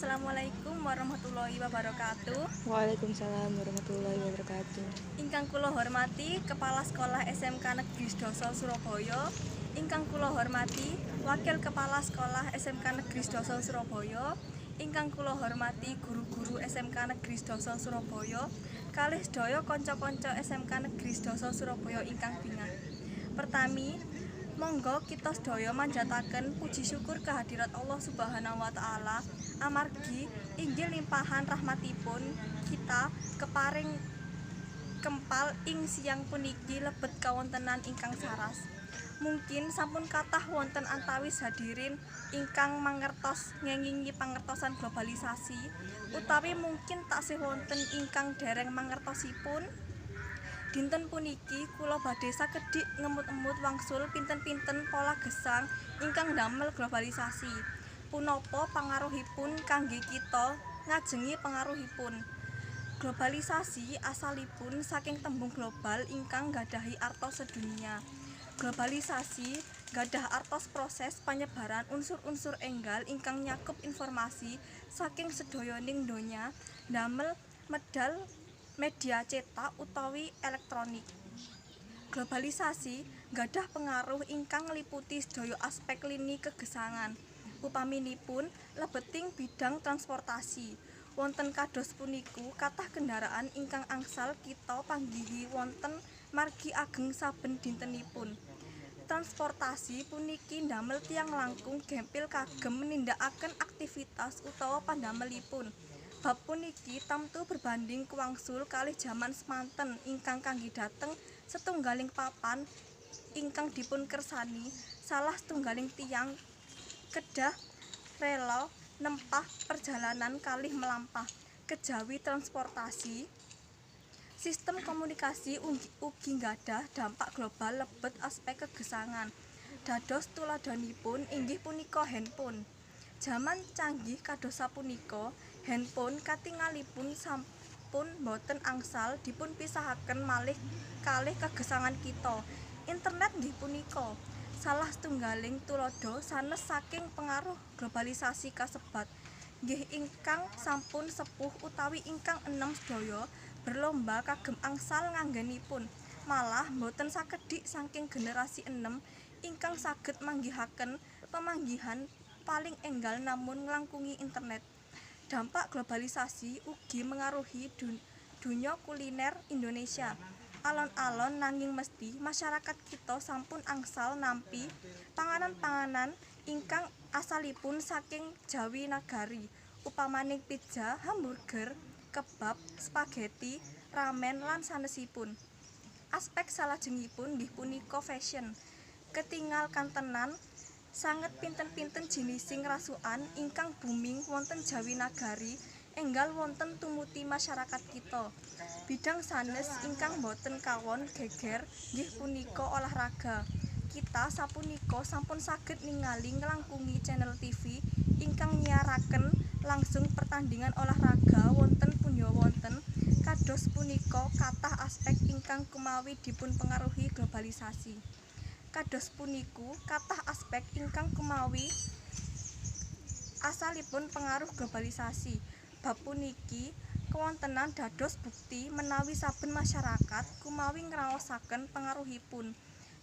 Assalamualaikum warahmatullahi wabarakatuh. Waalaikumsalam warahmatullahi wabarakatuh. Ingkang kula hormati Kepala Sekolah SMK Negeri Sedoso Surabaya, ingkang kula hormati Wakil Kepala Sekolah SMK Negeri Sedoso Surabaya, ingkang kula hormati guru-guru SMK Negeri Sedoso Surabaya, kalih sedaya kanca-kanca SMK Negeri Sedoso Surabaya ingkang bingah. Pertami, monggo kita sedaya manjataken puji syukur kehadirat Allah Subhanahu wa taala amargi inggil limpahan rahmatipun kita keparing kempal ing siang puniki lebet kawontenan ingkang saras. Mungkin sampun kathah wonten antawis hadirin ingkang mangertos ngengingi pangertosan globalisasi, utawi mungkin taksih wonten ingkang dereng mangertosipun. Dinten puniki kula badhe sakedhik ngemut-emut wangsul pinten-pinten pola gesang ingkang ndamel globalisasi. Punapa pangaruhipun kangge kita ngajengi pengaruhipun. Globalisasi asalipun saking tembung global ingkang nggadahi artos sedunia. Globalisasi gadhah artos proses panyebaran unsur-unsur enggal ingkang nyakup informasi saking sedayaning donya ndamel medal media cetak utawi elektronik. Globalisasi gadhah pengaruh ingkang ngliputi sedaya aspek lini kegesangan. Upaminipun lebeting bidang transportasi. Wonten kados puniku kathah kendaraan ingkang angsal kita panggihi wonten margi ageng saben dintenipun. Transportasi puniki ndamel tiyang langkung gampil kagem nindakaken aktivitas utawa pandamelipun. Bab puniki tamtu berbanding kuwangsul kalih jaman semanten ingkang kangge dhateng setunggaling papan ingkang dipunkersani salah setunggaling tiyang kedah rela nempah perjalanan kalih melampah. Kejawi transportasi, sistem komunikasi ugi nggadhah dampak global lebet aspek kegesangan. Dados tuladhanipun inggih punika handphone. Jaman canggih kados sapunika, handphone katingalipun sampun boten angsal dipunpisahaken malih kalih kegesangan kita. Internet nggih punika salah setunggaling tuladha sanes saking pengaruh globalisasi kasebat. Nggih ingkang sampun sepuh utawi ingkang enem sedaya berlomba kagem angsal nganggenipun. Malah boten sakedhik saking generasi enem ingkang saged manggihaken pemanggihan paling enggal namun nglangkungi internet. Dampak globalisasi ugi mengaruhi dunya kuliner Indonesia. Alon-alon nanging mesti masyarakat kita sampun angsal nampi panganan-panganan ingkang asalipun saking jawi nagari, upamaning pizza, hamburger, kebab, spaghetti, ramen lan sanesipun. Aspek salajengipun nggih punika fashion. Ketingal kantenan sanget pinten-pinten jinising rasukan ingkang booming wonten jawi nagari enggal wonten tumuti masyarakat kita. Bidang sanes ingkang boten kawon geger nggih punika olahraga. Kita sapunika sampun saged ningali nglangkungi channel TV ingkang nyiaraken langsung pertandingan olahraga wonten punya wonten. Kados punika kathah aspek ingkang kumawi dipunpengaruhi globalisasi. Kados puniku kathah aspek ingkang kumawi asalipun pengaruh globalisasi. Bab puniki kewontenan dados bukti menawi saben masyarakat kumawi ngraosaken pengaruhipun.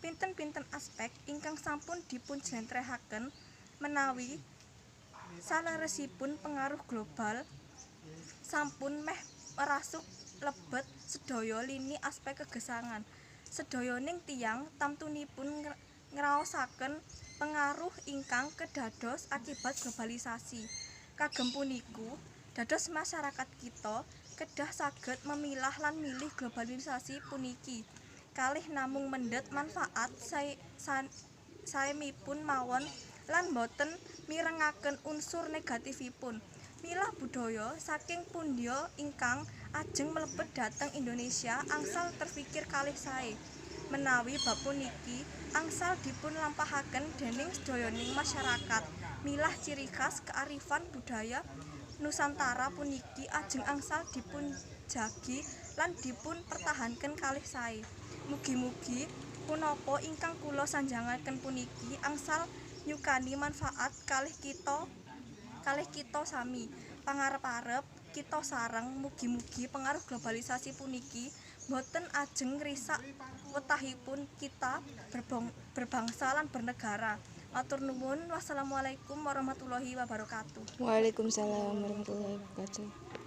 Pinten-pinten aspek ingkang sampun dipunjlentrehaken menawi saleresipun pengaruh global sampun meh merasuk lebet sedaya lini aspek kegesangan. Sedayaning tiyang tamtunipun ngraosaken pengaruh ingkang kedados akibat globalisasi. Kagem puniku dados masyarakat kita kedah saged memilah lan milih globalisasi puniki. Kalih namung mendhet manfaat saemipun mawon lan boten mirengaken unsur negatifipun. Milah budaya saking pundya ingkang ajeng mlebet dhateng Indonesia angsal terfikir kalih sae. Menawi bab puniki angsal dipunlampahaken dening sedayaning masyarakat, milah ciri khas kearifan budaya Nusantara puniki ajeng angsal dipunjagi lan dipunpertahanken kalih sae. Mugi-mugi punapa ingkang kula sanjangaken puniki angsal nyukani manfaat kalih kita kalih kita sami. Pangarep-arep kita sareng mugi-mugi pengaruh globalisasi puniki boten ajeng ngrisak wetahipun kita berbangsa lan bernegara. Matur nuwun. Wassalamualaikum warahmatullahi wabarakatuh. Waalaikumsalam warahmatullahi wabarakatuh.